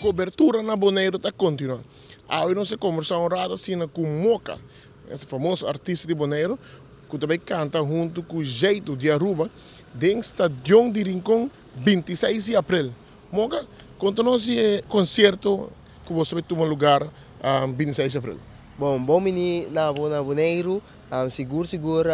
Kobertura na Boneiru ta kontinuá. Awe nos a kombersá un rato asina ku Moka, e famoso artista di Boneiru, ku ta bai kanta huntu ku Jeitu di Aruba den Stadion di Rincon 26 di aprel. Moka, konta nos di e konsierto ku boso bai tuma lugar 26 di aprel. Bon, bon bini na bo na Boneiru. Sigur sigur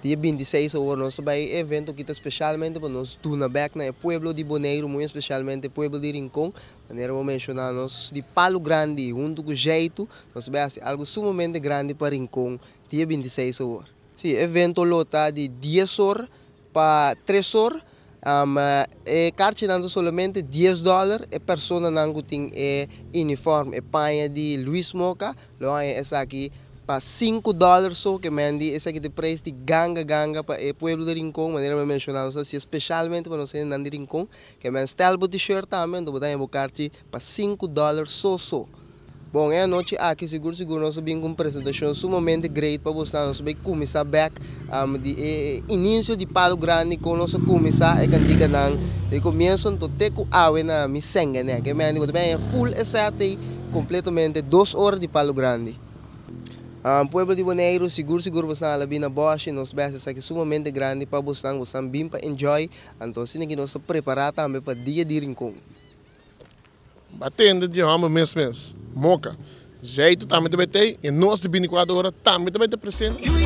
dia 26 awor nos ta bai e evento aki ta specialmente pa nos duna bek na e pueblo di Boneiru, muy especialmente e pueblo di Rincon. Manera bo menciona, nos di Palo Grandi hunto cu Jeitu nos ta bai haci algo sumamente grandi pa Rincon dia 26 awor. Si, e evento lo ta di 10 or pa 3 or. E karchinan ta solamente $10. E personanan ku tin e uniform, e paña di Luis Moka, lo haña esaki pa $5 so. Ke men di esaki ta e preis di ganga ganga pa e pueblo di Rincon. Manera mi a menshoná, nos ta hasi spesialmente pa nos hendenan di Rincon. Ke men stel bo t-shirt tambe, anto bo ta haña bo karchi pa $5 so so. Bon, e anochi aki sigur sigur nos a bin ku un presentashon sumamente great pa boso. Nos a bai kuminsá bèk di e inisio di Palo Grandi, kon nos a kuminsá e kantikanan di komienso anto te ku awe na mi sèngene. Ke mende ku ta bin haña full e sèt ei kompletamente 2 ora di Palo Grandi. Pueblo di Boneiru, sigur sigur boso a bin na bòshi. Nos bèst esaki sumamente grandi pa boso, boso bin pa enjoy. Anto asina ku nos ta prepará tambe pa dia di Rincon. Batende di hòmber mes mes. Moka. Jeitu tambe ta bai tei i nos di 24 ora tambe ta bai ta presente.